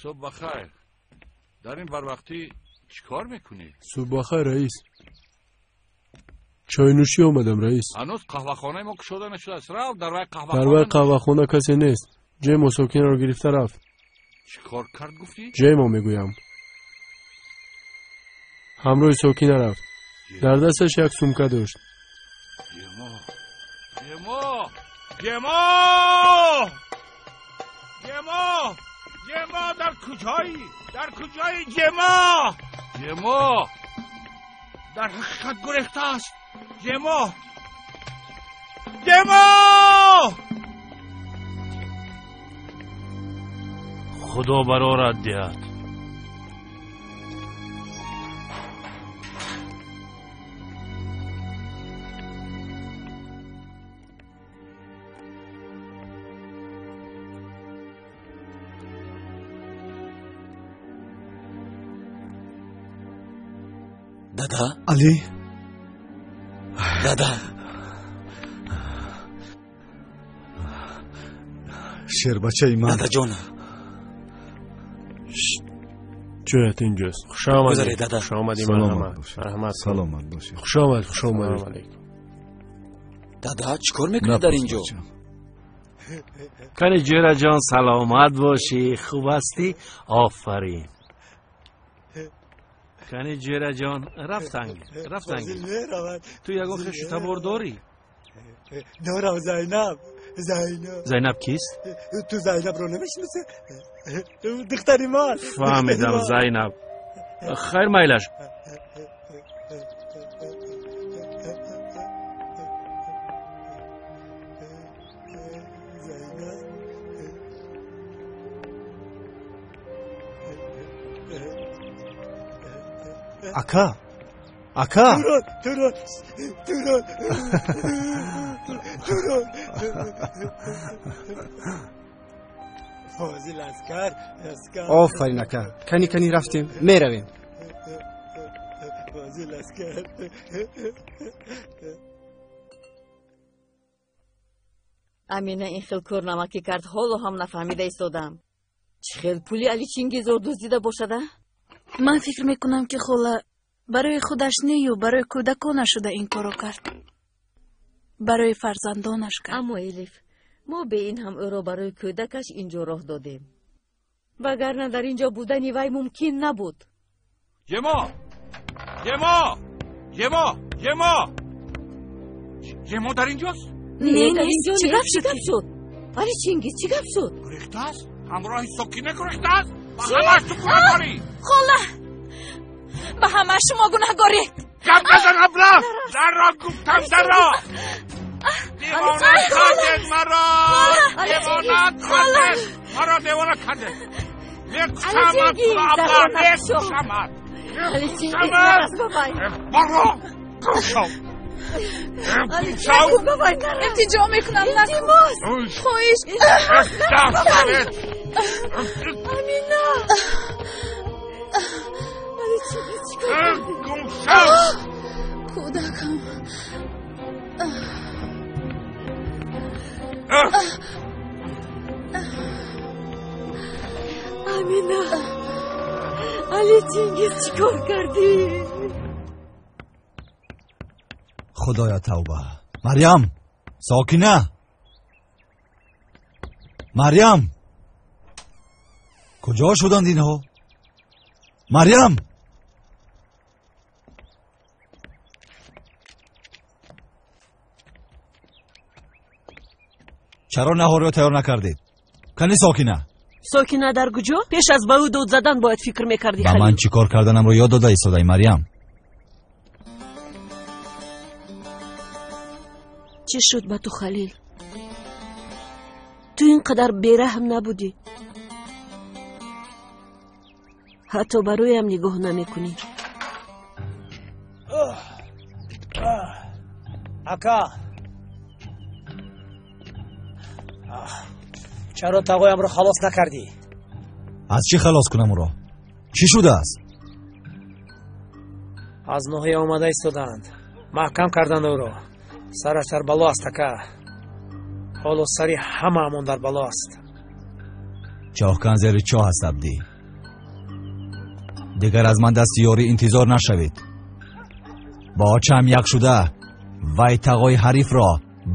Субҳ бахайр. Дар ин барвақтӣ чӣ кор мекунӣ? Субҳ бахайр, раис. Чойнӯшӣ омадам, раис. Ҳанӯз қаҳвахонаи мо кушода нашудааст. Рав, дар вай қаҳвахона. Дар вай қаҳвахона касе нест. Ҷемо Сокинаро гирифта рафт. Чӣ кор кард гуфтӣ? Ҷемо мегӯям. Ҳамроҳи Сокина рафт. Дар дасташ як сумка дошт. Ҷемо, Ҷемо, Ҷемо, Ҷемо, Ҷемо, дар куҷоӣ? Дар куҷоӣ, Ҷемо? Ҷемо дар ҳақиқат гурехтааст. Ҷемо, Ҷемо! Худо барорат диҳад. Дада? Али? Дада. Шербачаи ман. Дадаҷона. Ҷоят инҷост. Хуш омадед. Гузаред, дада. Хуш омадед, Саломат марҳамат. бошед. Раҳмат. Саломат бошед. Хуш омад, хуш омадед. Дада, чӣ кор мекунед дар инҷо? Кани ҷӯраҷон, саломат бошӣ. Хуб ҳастӣ? Офарин. Кани ҷӯраҷон, рафтанг, рафтанг. Ту ягон хешу табор дорӣ? Дорам, Зайнаб. Зайнаб. Зайнаб кист? Ту Зайнабро намешиносӣ? Духтари ман. Фаҳмидам, Зайнаб. Хайр, майлаш. Ака, ака. Турон, Турон, Турон, Турон. Фозил аскар, аскар. Офарин, ака. Кани, кани, рафтем, меравем. Фозил аскар. Амина ин хел корнамакӣ кард, ҳоло ҳам нафаҳмида истодам. Чӣ хел пули Али Чингизро дуздида бошада? Ман фикр мекунам, ки хола барои худаш нею барои кӯдаконаш шуда ин корро кард. Барои фарзандонаш кард. Аммо Элиф, мо бе ин ҳам ӯро барои кӯдакаш инҷо роҳ додем. Вагарна дар инҷо будани вай мумкин набуд. Ҷемо, Ҷемо, Ҷемо, Ҷемо, Ҷемо дар инҷост? Не, дар нест. инҷо Чӣ нест. гап Чӣ шуд? гап шуд? Али Чингиз, чӣ гап шуд? Гурехтааст? Ҳамроҳи Сокина гурехтааст? Ба Чӣ? ҳамааш ту гунаҳкорӣ. Хола, ба ҳамааш шумо гунаҳгоред. Гап назан, абла! Дарро гуфтам, дарро! Девона кардед маро! Девона кардед! Маро девона кардед! Мекушамад туро, абла, мекушамад! Али Чингиз, Мекушамад! нарас ба вай. Баро! Гум шав! Гум шав! Ба вай нарас. Илтиҷо мекунам, накун. Хоҳиш. Даст занед! Амина! Али Чингиз, чӣ кор кардӣ? Гум шав! Кӯдакам. Амина! Али Чингиз, чӣ кор кардӣ? Худоя, тавба. Марьям, Сокина, Марьям, куҷо шуданд инҳо? Марьям, чаро наҳорро тайёр накардед? Кани Сокина? Сокина дар куҷо? Пеш аз ба ӯ дод задан бояд фикр мекардӣ, Ба ман Халил. чӣ кор карданамро ёд дода истодаи, Марьям. Чӣ шуд ба ту, Халил? Ту ин қадар бераҳм набудӣ. Ҳатто ба рӯям нигоҳ намекунӣ. Ака, чаро тағоямро халос накардӣ? Аз чӣ халос кунам ӯро? Чӣ шудааст? Аз ноҳия омада истодаанд, маҳкам карданд ӯро. Сараш дар бало аст, ака. Ҳоло сари ҳамаамон дар бало аст. Чоҳкан зери чоҳ аст, Абдӣ. Дигар аз ман дасти ёрӣ интизор нашавед. Бо очаам як шуда вай тағои ҳарифро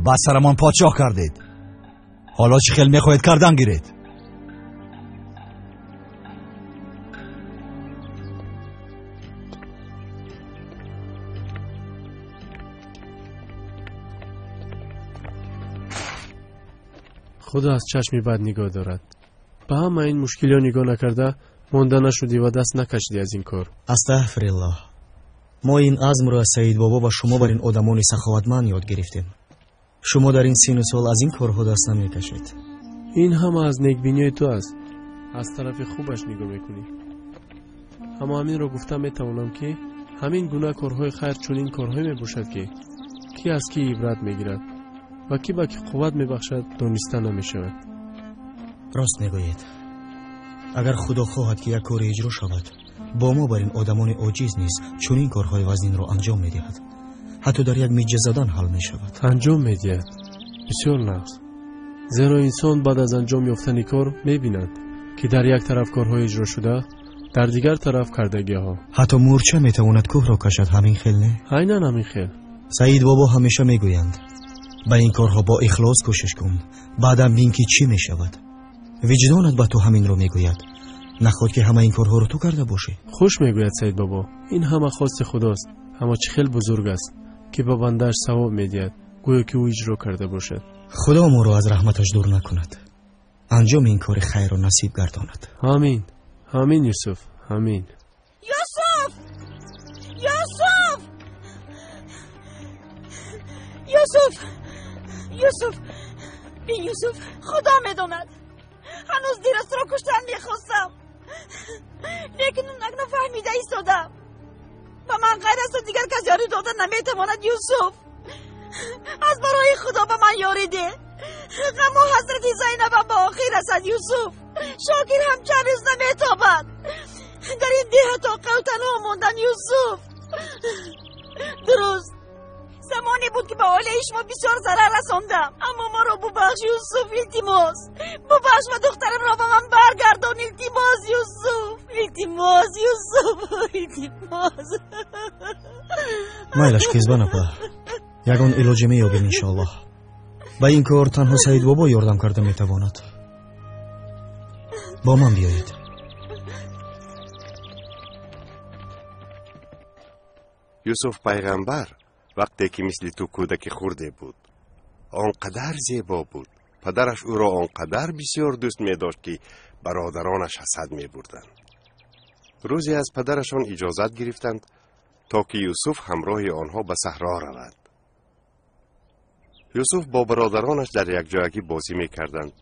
ба сарамон подшоҳ кардед. Ҳоло чӣ хел мехоҳед кардан гиред? Худо аз чашми бад нигоҳ дорад. Ба ҳама ин мушкилиҳо нигоҳ накарда монда нашудӣ ва даст накашидӣ аз ин кор. Астағфируллоҳ. Мо ин азмро аз Саидбобо ва шумо бар ин одамони саховатманд ёд гирифтем. Шумо дар ин сину сол аз ин корҳо даст намекашед. Ин ҳама аз некбиниҳои ту аст. Аз тарафи хубаш нигоҳ мекунӣ. Аммо ҳаминро гуфта метавонам, ки ҳамин гуна корҳои хайр чунин корҳое мебошад, ки кӣ аз кӣ ибрат мегирад ва кӣ ба кӣ қувват мебахшад дониста намешавад. Рост мегӯед. Агар Худо хоҳад, ки як коре иҷро шавад, бо мо бар ин одамони оҷиз низ чунин корҳои вазнинро анҷом медиҳад. Ҳатто дар як миҷа задан ҳал мешавад. Анҷом медиҳад. Бисёр нағз. Зеро инсон баъд аз анҷом ёфтани кор мебинад, ки дар як тараф корҳои иҷро шуда, дар дигар тараф кардагиҳо. Ҳатто мӯрча метавонад кӯҳро кашад, ҳамин хел не? Айнан ҳамин хел. Саид бобо ҳамеша мегӯянд: ба ин корҳо бо ихлос кӯшиш кун, баъдан бин ки чӣ мешавад. Виҷдонат ба ту ҳаминро мегӯяд. Наход ки ҳама ин корҳоро ту карда бошӣ. Хуш мегӯяд Саид бобо. Ин ҳама хости Худост, аммо чӣ хел бузург аст, ки ба бандааш савоб медиҳад, гӯё ки ӯ иҷро карда бошад. Худо моро аз раҳматаш дур накунад, анҷоми ин кори хайрро насиб гардонад. Амин, амин Юсуф, амин. Юсуф! Юсуф! Юсуф! Юсуф! Бин Юсуф, Худо медонад. Ҳанӯз дираз туро куштан мехостам, лекин акнун фаҳмида истодам. Ба ман ғайр аз ту дигар кас ёрӣ дода наметавонад. Юсуф, аз барои Худо ба ман ёрӣ деҳ. Ғаму ҳасрати Зайнабам ба охир расад. Юсуф, Шокир ҳам чанд рӯз наметобад. Дар ин деҳа тоқаву танҳо мондам. Юсуф, дуруст замоне буд, ки ба оилаи шумо бисёр зарар расондам, аммо маро бубахш Юсуф, илтимос бубахш ва духтарамро ба ман баргардон. Илтимос Юсуф, илтимос Юсуф, илтимос. Майлаш Кезбан апа, ягон илоҷе меёбем иншоаллоҳ. Ба ин кор танҳо Саидбобо ёрдам карда метавонад. Бо ман биёед. Юсуф пайғамбар вақте ки мисли ту кӯдаки хурде буд, он қадар зебо буд. Падараш ӯро он қадар бисёр дӯст медошт, ки бародаронаш ҳасад мебурданд. Рӯзе аз падарашон иҷозат гирифтанд, то ки Юсуф ҳамроҳи онҳо ба саҳро равад. Юсуф бо бародаронаш дар якҷоягӣ бозӣ мекарданд.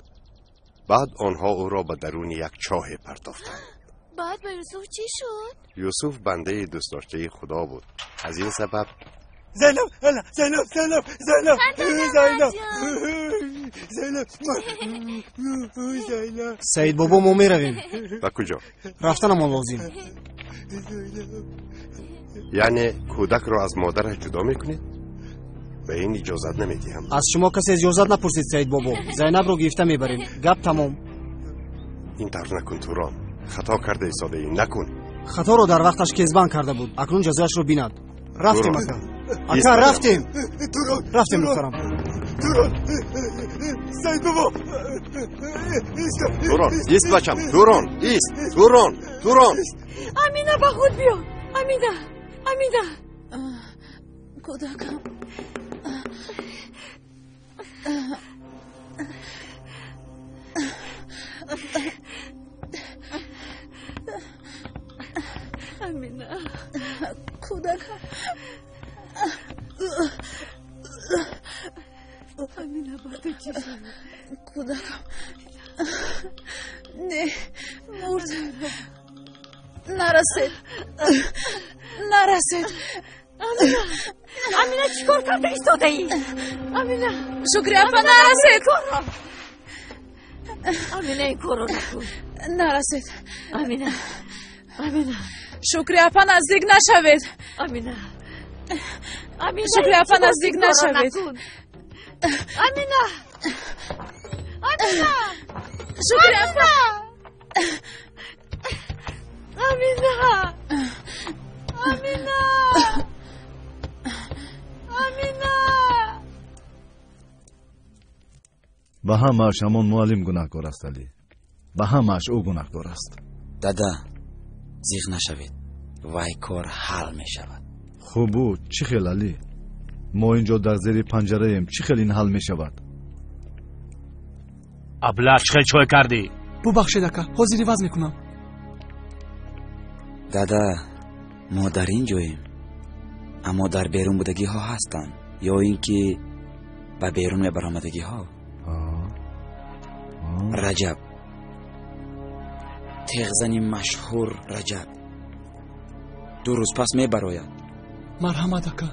Баъд онҳо ӯро ба даруни як чоҳе партофтанд. Баъд ба Юсуф чӣ шуд? Юсуф бандаи дӯстдоштаи Худо буд. Аз ин сабаб Зайнаб, Зайнаб, Зайнаб, Зайнаб, Зайнаб, Зайнаб, Зайнаб. Саидбобо, мо меравем. Ба куҷо? Рафтанамон лозим. Яъне кӯдакро аз модараш ҷудо мекунед? Ба ин иҷозат намедиҳам. Аз шумо касе иҷозат напурсид Саидбобо. Зайнабро гирифта мебарем. Гап тамом. Ин тавр накун Турон. Хато карда истодаӣ, накун. Хаторо дар вақташ Кезбан карда буд. Акнун ҷазояшро бинад. Рафтем ака. Ака, рафтем. Рафтем духтарам. Турон, Саидбобо. Турон, ист бачам, Турон, ист, Турон, Турон. Амина, ба худ биё. Амина, Амина. Кӯдакам. Амина. Кӯдакам. Амина, ба ту чӣ шуд? Кӯдакам. Не, мурд. Нарасед. Нарасед. Амина, Амина, чӣ кор карда истодаӣ? Амина. Шукри апа, нарасед. Амина, ин корро накун. Нарасед. Амина, Амина. Шукри апа, наздик нашавед. Амина, Амина. Шукри апа, наздик нашавед. Амина, Амина. Шукри апа. Амина! Амина! Амина! Ба ҳамааш ҳамон муаллим гунаҳкор аст, Алӣ. Ба ҳамааш ӯ гунаҳкор аст. Дада, зиғ нашавед, вай кор ҳал мешавад. Хубу чӣ хел, Алӣ? Мо ин ҷо дар зери панҷараем, чӣ хел ин ҳал мешавад? Абла, чӣ хел чой кардӣ? Бубахшед, ака, ҳозир иваз мекунам. Дада, мо дар ин ҷоем, аммо дар берун будагиҳо ҳастанд, ё ин ки ба берун мебаромадагиҳо. Раҷаб, теғзани машҳур Раҷаб, 2 рӯз пас мебарояд. Марҳамат, ака.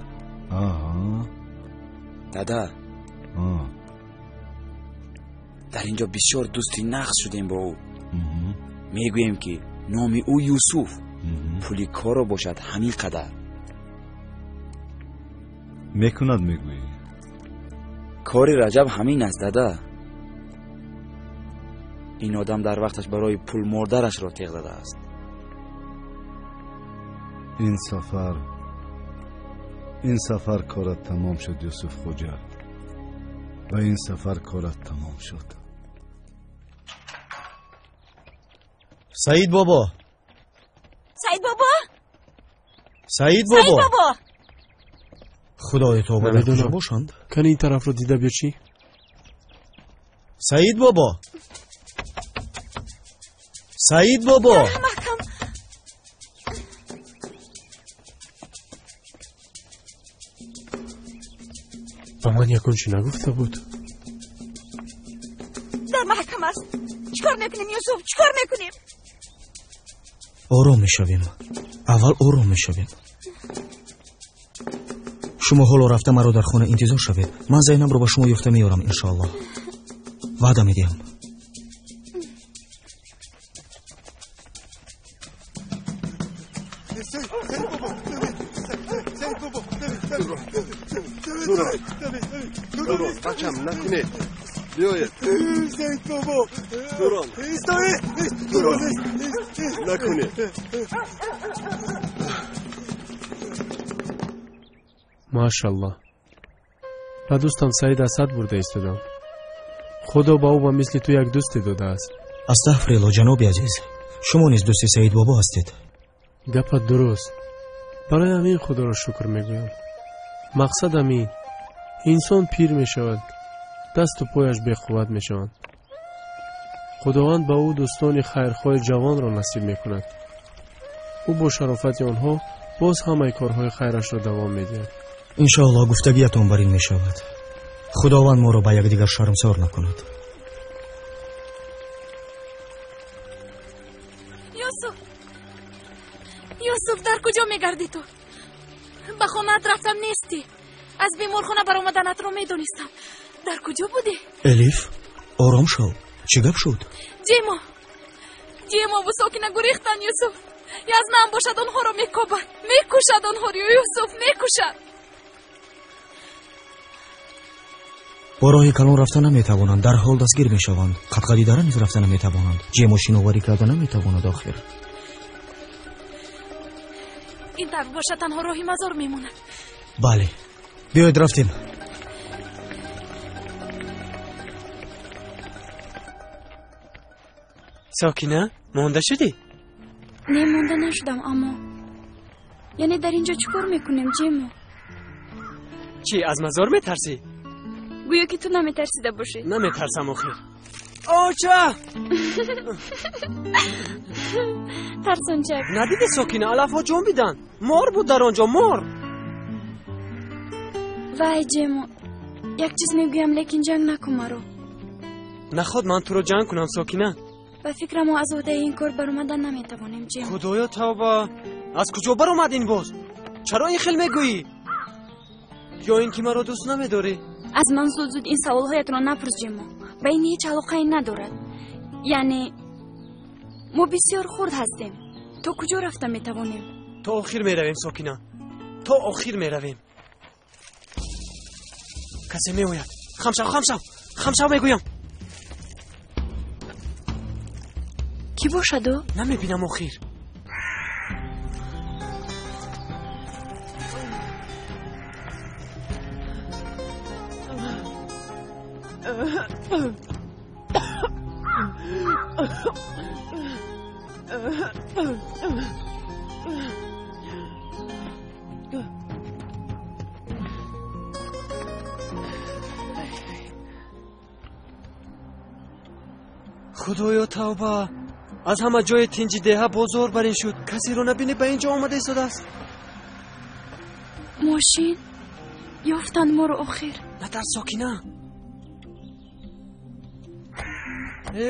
Дада, дар ин ҷо бисёр дӯсти нағз шудем бо ӯ. Мегӯем ки номи ӯ Юсуф, пули корро бошад ҳамин қадар. Мекунад, мегӯӣ? Кори Раҷаб ҳамин аст, дада. Ин одам дар вақташ барои пул модарашро теғ дадааст. Ин сафар корат тамом шуд, Юсуф хоҷа. Ва ин сафар корат тамом шуд. Саид бобо! Саид бобо! Саид бобо! Саид бобо! Худои тавба, дар куҷо бошанд? Кани ин тарафро дида биё чӣ? Саид бобо! Саид бобо! Маҳкам! Ба ман ягон чӣ нагуфта буд? Дар маҳкам аст. Чӣ кор мекунем, Юсуф? Чӣ кор мекунем? Ором мешавем. Аввал ором мешавем. Шумо ҳоло рафта маро дар хона интизор шавед. Ман Зайнабро ба шумо ёфта меорам, иншоаллоҳ. Ваъда медиҳам. Дурон, бачам, накунед. Биёед. Саид бобо! Дурон. Дурон, накунед. Машаллоҳ. Ба дӯстам Саид Асад бурда истодам. Худо ба ӯ ба мисли ту як дӯсте додааст. Астағфируллоҳ, ҷаноби азиз. Шумо низ дӯсти Саид бобо ҳастед. Гапат дуруст. Барои ҳамин Худоро шукр мегӯям. Мақсадам ин, инсон пир мешавад, дасту пояш беқувват мешаванд. Худованд ба ӯ дӯстони хайрхоҳи ҷавонро насиб мекунад. Ӯ бо шарофати онҳо боз ҳамаи корҳои хайрашро давом медиҳад. Иншоаллоҳ, гуфтагиятон бар ин мешавад. Худованд моро ба якдигар шармсор накунад. Юсуф, Юсуф, дар куҷо мегардӣ ту? Ба хонаат рафтам нестӣ. Аз беморхона баромаданатро медонистам. Дар куҷо будӣ? Элиф, ором шав. Чӣ гап шуд? Ҷемо, Ҷемо Сокина гурехтан, Юсуф. Язнам бошад онҳоро мекобад, мекушад онҳоро, Юсуф, мекушад. Бо роҳи калон рафта наметавонанд, дар ҳол дастгир мешаванд. Қадқади дара низ рафта наметавонанд. Ҷемо шиноварӣ карда наметавонад охир. Ин тараф бошад танҳо роҳи мазор мемонад. Бале, биёед рафтем. Сокина, монда шудӣ? Не, монда нашудам, аммо яъне дар ин ҷо чӣ кор мекунем, Ҷемо? Чӣ, аз мазор метарсӣ? Гӯё ки ту наметарсида бошӣ. Наметарсам охир. Оча! Тарсончак. Надидӣ, Сокина, алафҳо ҷонбиданд. Мор буд дар он ҷо, мор. Вай, Ҷемо, як чиз мегӯям, лекин ҷанг накун маро. Наход ман туро ҷанг кунам, Сокина. Ба фикрам мо аз уҳдаи ин кор баромадан наметавонем, Ҷемо. Худоё тавба, аз куҷо баромад ин боз? Чаро ин хел мегӯӣ? Ё ин ки маро дӯст намедорӣ? Аз ман зуд зуд ин саволҳоятро напурс, Ҷемо. Ба ин ҳеҷ алоқае надорад. Яъне мо бисёр хурд ҳастем. То куҷо рафта метавонем? То охир меравем, Сокина. То охир меравем. Касе меояд. Хамшав, хамшав, хамшав мегӯям. Кӣ бошад ӯ? Намебинам охир. Худоё, тавба! Аз ҳама ҷои тинҷи деҳа бозор бар ин шуд. Касеро набинӣ, ба ин ҷо омада истодааст. Мошин ёфтанд моро охир. Натарс, Сокина.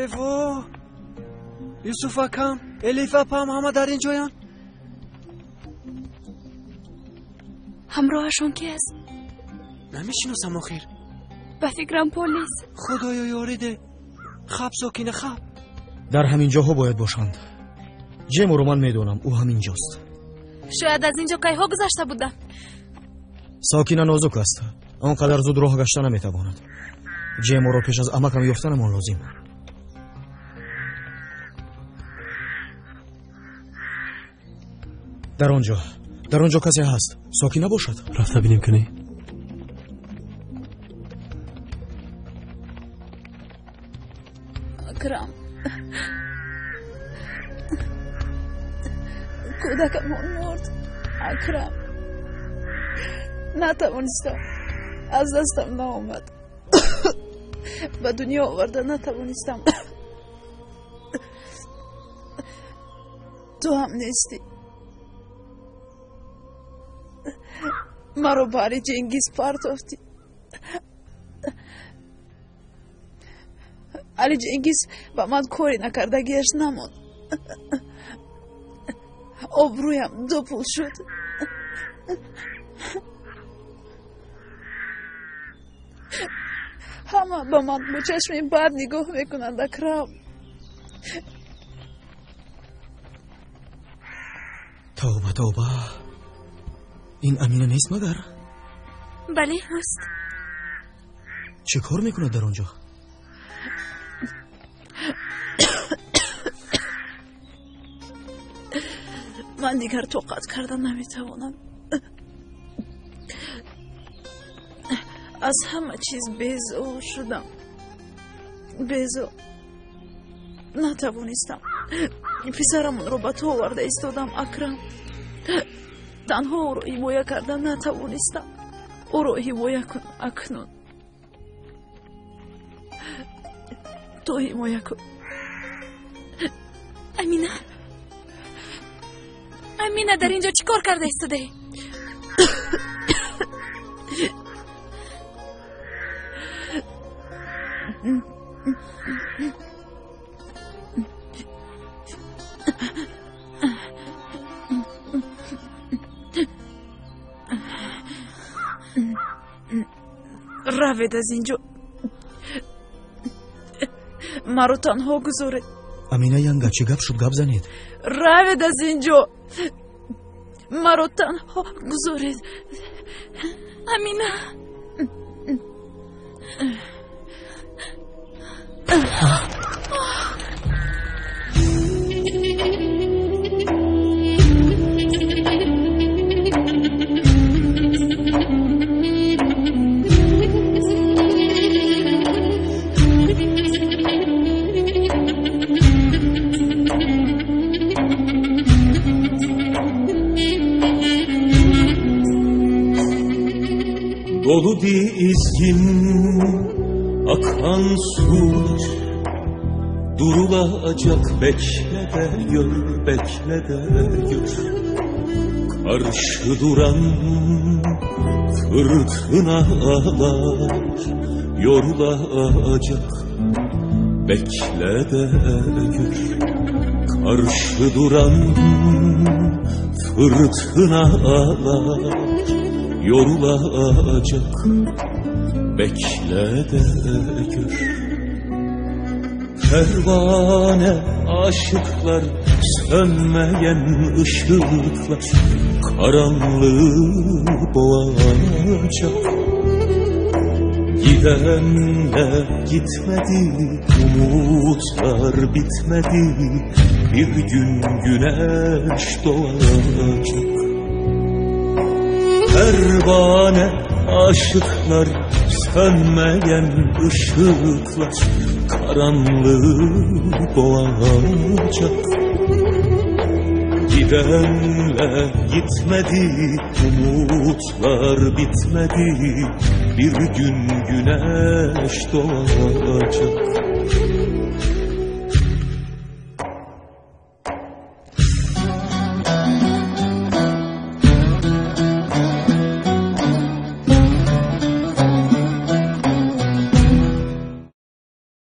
Эво, Юсуф акам, Элиф апам ҳама дар ин ҷоянд. Ҳамроҳашон ки аст? Намешиносам охир. Ба фикрам полис. Худоё, ёрӣ де. Хаб, Сокина, хаб. Дар ҳамин ҷоҳо бояд бошанд. Ҷеморо ман медонам, ӯ ҳамин ҷост. Шояд аз ин ҷо кайҳо гузашта будам. Сокина нозук аст, он қадар зуд роҳ гашта наметавонад. Ҷеморо пеш аз амакам ёфтанамон лозим. Дар он ҷо, дар он ҷо касе ҳаст. Сокина бошад. Рафта бинем кунӣ. Акрам, кӯдакамон мурд. Акрам, натавонистам, аз дастам наомад, ба дунё оварда натавонистам. Ту ҳам нестӣ. Маро баҳри Ҷенгиз партофтӣ. Али Ҷенгиз ба ман коре накардагиаш намонд. Обрӯям дупул шуд. Ҳама ба ман бо чашми бад нигоҳ мекунанд, Акрам. Тавба, тавба, ин Амина нест магар? Бале, ҳаст. Чӣ кор мекунад дар он ҷо? Ман дигар тоқат карда наметавонам. Аз ҳама чиз безор шудам. Безор. Натавонистам. Писарамонро ба ту оварда истодам, Акрам. Танҳо ӯро ҳимоя карда натавонистам. Ӯро ҳимоя кун акнун. Ту ҳимоя кун. Амина, Амина, дар ин ҷо чӣ кор карда истодаӣ? Равед аз ин ҷо, маро танҳо гузоред. Амина янга, чӣ гап шуд? Гап занед. Равед аз ин ҷо, маро танҳо гузоред. Амина. Dolu dizgin akan sular durulacak, bekle de gör, bekle de gör. Karşı duran fırtınalar yorulacak, bekle de gör. Karşı duran fırtınalar yorulacak, bekle de gör. Pervane aşıklar, sönmeyen ışıklar karanlığı boğacak. Gidenler gitmedi, umutlar bitmedi, bir gün güneş doğacak. Pervane aşıklar, Sönmeyen ışıklar karanlığı boğacak. Gidenle gitmedi, umutlar bitmedi. Bir gün güneş doğacak.